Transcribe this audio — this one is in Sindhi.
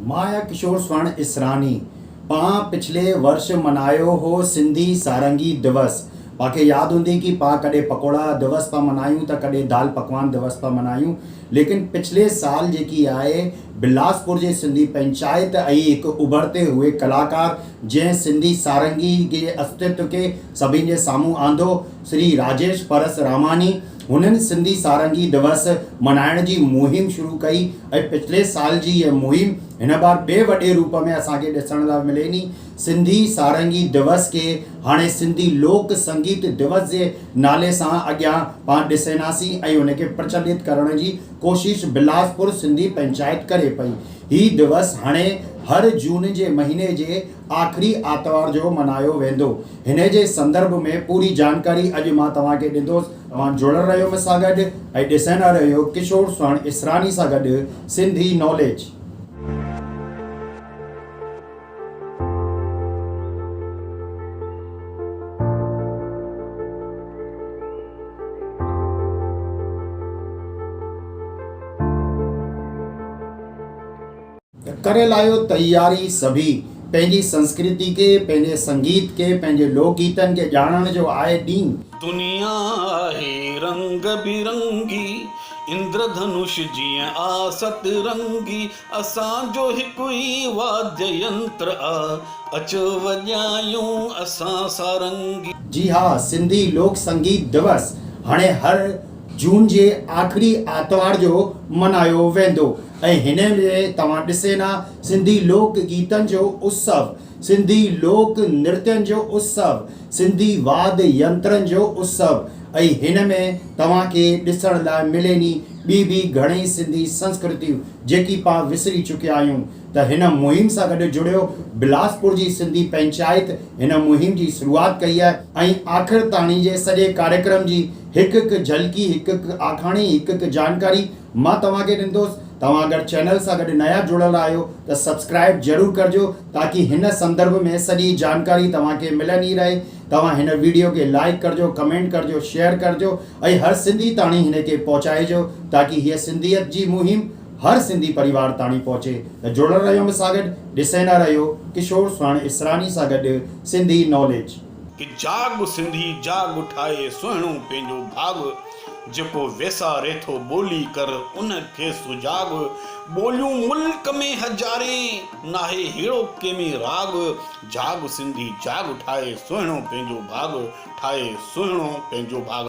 مان آهيان ڪشور سوڻ اسراني. پان پڇلي ورش منايو هو سنڌي سارنگي دوس. پان کي ياد هوندي ڪي پان ڪڏهن پڪوڙا دوس پا منايون ته ڪڏهن دال پڪوان دوس پا منايون ليڪن پڇلي سال جيڪي آهي بلاسپور جي سنڌي پنچائت ۽ هڪ اڀرتي هئي ڪلاڪار جنهن سنڌي سارنگي جي استتو کي سڀني جي سامهون آندو شري راجيش پرس راماني هنن سنڌي سارنگي دوس منائڻ جي مهم شروع ڪئي ۽ پڇلي سال جي هيء مهم هن بار ٻئي وڏي روپ ۾ اسان کي ڏسڻ لاء ملي ني. سنڌي سارنگي دوس کي هاڻي سنڌي لوڪ سنگيت دوس جي نالي سان اڳيان پاڻ ڏسيناسين ۽ ان کي پرچلت ڪرڻ جي ڪوشش بلاسپور سنڌي پنچائت ڪري پئي. هي دوس هاڻي هر جون جي مهيني جي آخري آتوار جو منايو ويندو. هن جي سندرڀ ۾ پوري جانڪاري اڄ مان توهان کي ڏيندوس. توهان جڙيل رهيو مون سان گڏ ۽ ڏسندا رهيو ڪشور سهڻ اسراني سان گڏ سنڌي ناليج. ڪري لايو تياري سڀي پنهنجي سنسڪرتي کي پنهنجي سنگيت کي پنهنجي لوڪ گيتن کي ڄاڻڻ جو آهي ڏينهن. دنيا آهي رنگ برنگي، اندر ڌنش جيئن آ ست رنگي، اسان جو هڪ ئي واديه ينتر آ، اچو وڄايون اسان سارنگي. جي ها سنڌي لوڪ سنگيت دوس هاڻي هر جون جي آخري آتوار جو منايو ويندو ۽ هن ۾ توهان ڏسينا سنڌي لوڪ گيتن جو اتسو، سنڌي لوڪ نرتين جو اتسو، سنڌي واد ينترن جو اتسو ۽ هن ۾ توهان کي ڏسڻ لاء مليني ٻي به گهڻئي سنڌي سنسڪرتيون جيڪي پان وسري چڪيا آهيون ته هن مهم سان گڏ جڙيو بلاسپور جي سنڌي پنچائت هن مهم جي شروعات ڪئي آهي ۽ آخر تاڻي جي سڄي ڪاريڪرم جي هڪ هڪ جهلڪي هڪ هڪ آکاڻي هڪ هڪ جانڪاري مان توهان کي ڏيندوس توهان اگر چينل سان گڏ نيا جڙيل آهيو ته سبسڪرائب ضرور ڪرجو تاڪي هن سندرڀ ۾ سڄي جانڪاري توهان کي ملندي رهي توهان هن ويڊيو کي لائيڪ ڪرجو ڪمينٽ ڪرجو شيئر ڪرجو ۽ هر سنڌي تاڻي هن کي پهچائجو تاڪي هيء سنڌيت جي مهم هر سنڌي پريوار تاڻي پهچي ته جڙيل رهيو مون سان گڏ ڏسيندا رهيو ڪشور سهڻ اسراني سان گڏ سنڌي ناليج. ڪي جاڳ سنڌي جاڳ ٺاهي سهڻو پنهنجو ڀاڳ، جيڪو ويساري ٿو ٻولي ڪر ان کي سجاڳ، ٻوليون ملڪ ۾ هزارين ناهي ههڙو ڪنهن ۾ راڳ، جاڳ سنڌي جاڳ ٺاهي سهڻو پنهنجو ڀاڳ، ٺاهي سهڻو پنهنجو ڀاڳ.